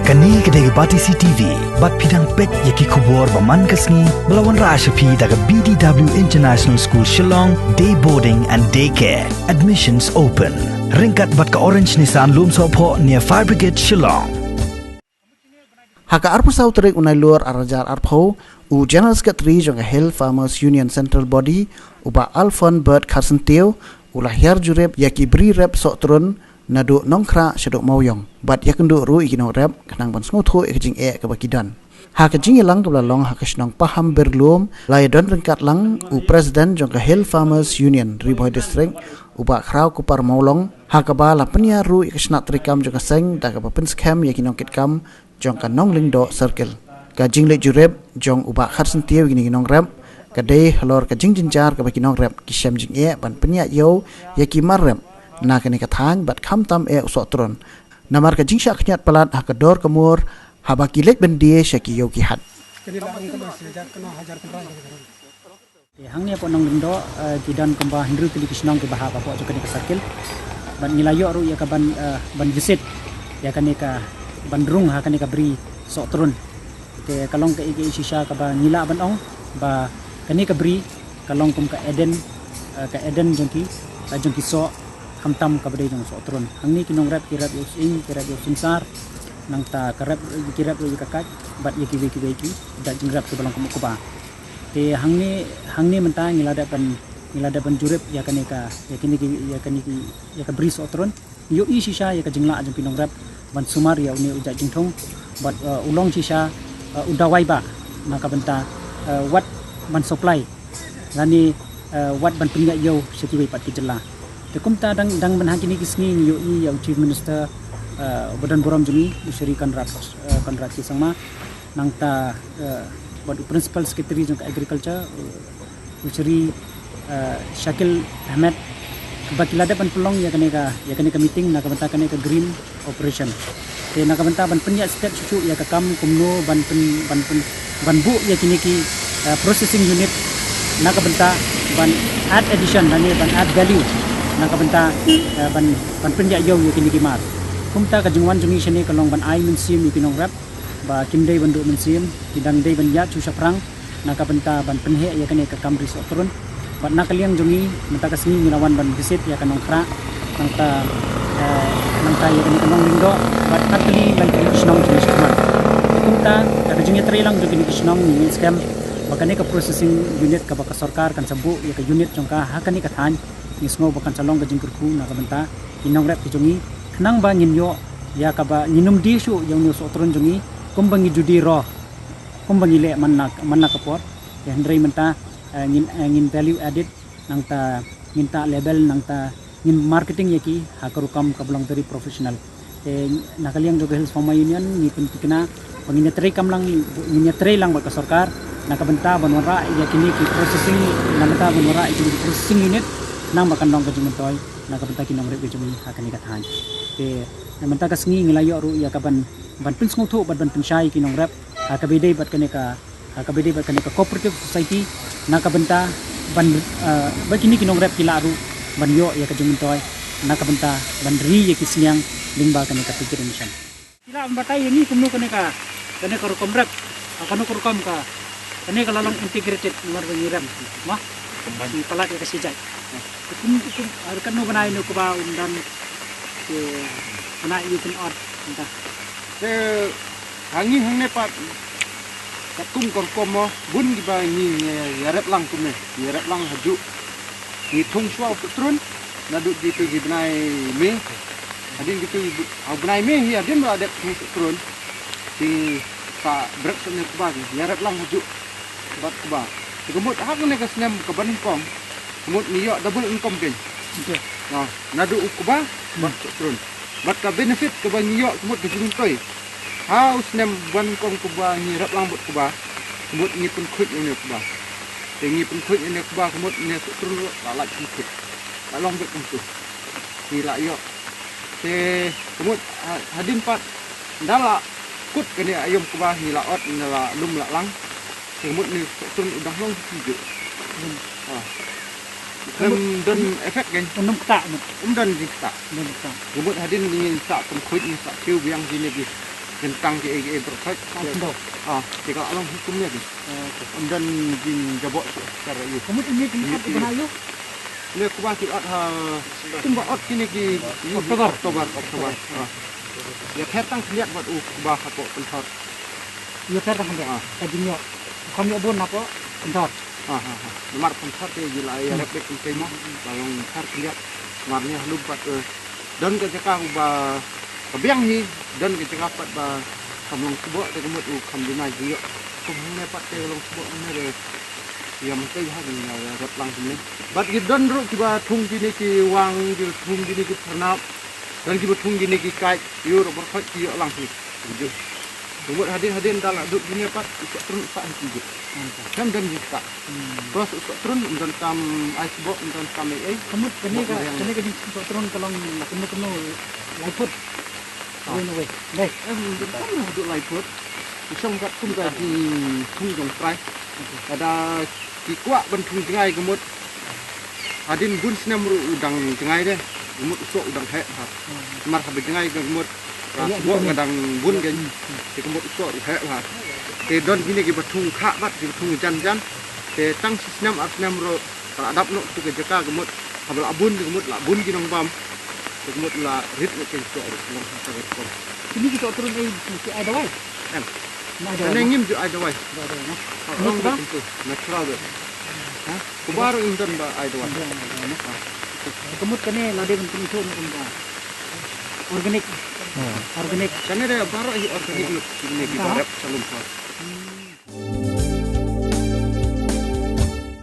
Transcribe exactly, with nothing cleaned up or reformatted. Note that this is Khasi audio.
Kane ka dei ka Batesi T V, bad phi dang peit ïa ki khubor ba man ka sngi, ba la wanrah sha phi da ka B D W International School Shillong, Day Boarding and Day Care. Admissions open. Ryngkat bad ka Orange Nissan Lumsohphoh near Fire Brigade Shillong. Ha ka arphew saw tarik u Nailur arhajar arphew, u General Secretary jong ka Hill Farmers Union Central Body, u Bah Alphonse Bert Kharsyntiew, u la hiar jurip ïa ki bri rep sohtrun naduh Nongkhrah shaduh Mawïong. Bad ïakynduh ruh ïa ki nongrep khnang ban sngewthuh ïa ka jingeh kaba ki don. Ha ka jingïalang kaba la long ha ka shnong Pahampyrlum, la ïadon ryngkat lang u President jong ka Hill Farmers Union Ri Bhoi District, u Bah Khrawkupar Mawlong, ha kaba la pynïar ruh ïa ka shnat treikam jong ka seng da kaba pynskhem ïa ki nongkitkam jong ka Nonglyngdoh Circle. Ka jingleit jurip jong u Bah Kharsyntiew ïa kine ki nongrep ka dei halor ka jingjynjar kaba ki nongrep ki shem jingeh ban pynïaid ïew ïa ki mar rep na kane ka thaiñ bad khamtam eh u sohtrun. Namar ka jingshah khynñiat palat ha ka dor ka mur haba ki leit ban die sha ki ïew ki hat. Te hangne hapoh Nonglyngdoh, eh, ki don kumba hynriew tylli ki shnong kiba hap hapoh jong kane ka circle. Bad ngi la ïoh ruh ïa ka ban, eh, ban visit ïa kane ka, ban rung ha kane ka bri sohtrun. Te ka long kaei kaei shisha kaba ngi lah ban ong ba kane ka bri ka long kum ka Eden, eh, ka Eden jong ki, eh, jong ki soh, khamtam kaba dei jong sohtrun. Hangne ki nongrep ki rep ïa u sying, ki rep ïa u synsar, nangta ka rep, ki rep ïa ka kait, bad ïa kiwei kiwei ki jait jingrep kiba long kum u kba. Te hangne, hangne mynta ngi la dep ban, ngi la dep ban jurip ïa kane ka, ïa kine ki, ïa kane ki, ïa ka bri sohtrun. Ngi ïohi shisha ïa ka jingleh jong ki nongrep ban sumar ïa une u jait jingthung bad, uh, u long shisha, uh, u dawai ba na ka bynta, uh, wat ban supply lane, uh, wat ban pynïaid ïew sha kiwei pat ki jylla. Te kumta dang, dang ban ha kine ki sngi ngi ïohi ïa u Chief Minister, uh, ba don burom jong ngi, u Shri Conrad, uh, Conrad K Sangma. Nangta, eh, bad u Principal Secretary jong ka Agriculture, eh, u Shri, eh, Shakil Ahmed, ba ki la dep ban pynlong ïa kane ka, ïa kane ka meeting na ka bynta kane ka green operation. Te na ka bynta ban pynïaid step shuh shuh ïa ka kam kumno ban pyn, ban pyn, ban buh ïa kine ki, eh, processing unit na ka bynta ban add addition lane ban add value na ka bynta, eh, ban, ban pynïaid ïew ïa kine ki mar. Kumta ka jingwan jong ngi shane ka long ban ai mynsiem ïa ki nongrep ba kim dei ban duh mynsiem, ki dang dei ban ïaid shuh shaphrang na ka bynta ban pynheh ïa kane ka kam ri sohtrun. Bad na ka liang jong ngi mynta ka sngi ngi la wan ban visit ïa ka Nongkhrah, nangta, eh, nangta ïa kane ka Nonglyngdoh bad artylli lai tylli ki shnong jong ngi shakhmat. Kumta da ka jingïatreilang jong kine ki shnong ngi ngeit skhem ba kane ka processing unit kaba ka sorkar kan sa buh ïa ka unit jong ka ha kane ka thaiñ, ngi sngew ba kan sa long ka jingkyrkhu na ka bynta ki nongrep ki jong ngi, khnang ba ngin ïoh ïa kaba ngin ym die shuh ïa une u sohtrun jong ngi kumba ngi ju die rong, kumba ngi leh man la, man la ka por. Te hynrei mynta, eh, ngin, eh, ngin value added, nangta ngin tah label, nangta ngin marketing ïa ki ha ka rukom kaba long very professional. Te na ka liang jong ka Hills Farmer Union ngi pynthikna ba ngin ïatrei kam lang, ngin ïatrei lang bad ka sorkar na ka bynta ban wanrah ïa kine ki processing, na ka bynta ban wanrah ïa kine ki processing unit, khnang ba kan long ka jingmyntoi na ka bynta ki nongrep ki jong ngi ha kane ka thaiñ. Te na mynta ka sngi ngi la ïoh ruh ïa ka ban, ban pynsngewthuh bad ban pynshai ki nongrep ha kaba ïadei bad kane ka, ha kaba ïadei bad kane ka cooperative society na ka bynta ban, eh, ba kine ki nongrep ki lah ruh ban ïoh ïa ka jingmyntoi na ka bynta ban ri ïa ki sniang lyngba kane ka piggery mission. Ki lah ban batai ïa ngi kumno kane ka, kane ka rukom rep, ha kano ka rukom ka, kane ka la long integrated namar ba ngi rep ma, ngi palat ïa ka shi jait. Kum, kum, ar kano bnai ne kaba um don, ke bnai ïa kin ot mynta. Te hangne hangne pat katkum ka rukom mo bun kiba ngi, eh, ïarep lang kumne, ïarep lang hajuh. Ngi thung shuwa u sohtrun naduh kito ki bnai May. Hadien kito ki bu-, ha u bnai May hi hadien ba la dep thung sohtrun. Ki sa brek sene kba ki ïarep lang hajuh. Bad kba. Te ka mut ha kane ka snem kaba nyngkong, ka mut ngi ïoh double income kein. Naduh u kba bad sohtrun. Bad ka benefit kaba ngi ïoh ka mut ka jingmyntoi. Ha u snem ba nyngkong kaba ngi rep lang bad kba, ka mut ngi pynkhuid ïa une u kba. Te ngi pynkhuid ïa une u kba ka mut une u sohtrun ruh la lait pynkhuid. La long beit kumtu. Ngi la ïoh. Te ka mut ha-, hadien pat ynda la kut kane aïom kba ngi la ot, ngi la lum la lang. Te ka mut une u sohtrun u dang long kumjuh. Ym don effect kein. Ym don ktah. Ym don jingktah. Ka mut hadien ngi sa pynkhuid, ngi sa kiew biang jingeh. Jingtang ki ei ki ei baroh khoit. Ka ei sendok. Ah, ki ka long hukum ne ki. Ah, okay. Ym don jingjaboh shuh sar ïa u. Ka mut ine ki ot ki bna ïa u? Ine kaba ki ot ha kumba ot kine ki October. October, October. Ah. Ïather tang khyndiat bad u kaba hapoh pynthor. Ïather tang khyndiat. Ah. Ka jingïoh. Kham ïoh bun hapoh pynthor. Ah, ah, ah. Namar pynthor te ji la ïarep beit kumtei mo. La long ther khyndiat. Namar ne ha lum pat, eh, don ka jaka ba ka biang hi, don ka jaka pat ba kam long sboh te ka mut u kham duna jingïoh. Kum hangne pat te ka long sboh hangne re. Ïa mynta ha jingïarep lang kumne. Bad ki don ruh kiba thung kine ki wang, kiba thung kine ki tyrnap. Don kiba thung kine ki kait, ïoh ruh baroh khoit ki ïoh lang hi. Ju. Ka mut hadien hadien da la duk kine pat, i soh trun sah hi ki ju. Kan don jingstad. Hmm. Plus u soh trun, ym don kam ai sboh, ym don kam ei ei. Ka mut kane ka, kane ka jingsoh trun ka long kumno kumno lai phut. Ah. Wei na wei. Dei. Em, ym don kam haduh lai phut. I shong kat kum ka jingthung jong trai. Okay. Lada ki kwah ban thung jngai ka mut. Hadien bun snem ruh u dang jngai de. Ka mut u soh u dang heh bha. Hmm. Namar haba jngai ka mut. Ka sboh ka dang bun ka. Hmm. Te ka mut u soh u heh bha. Te don kine kiba thung khah bad kiba thung jan jan. Te tang shi snem ar snem ruh ka la dap noh tu ka jaka ka mut. Haba la bun ka mut la bun ki nongbam. Ka mut la rit noh ka soh ruh long ha ka rukom. Kine ki soh trun ei ki ai dawai? Em. Ai dawai. Kane ngim ju ai dawai. Ai dawai, no? Ha, long ba tu natural beit. Ha? Kumba ruh ym don ba ai dawai. Ym don ai dawai, no? Ha. Ka mut kane lada ban pynithuh na kumba organic. Hmm. Organic. Kane de baroh hi organic noh kine kiba rep sha lum sha.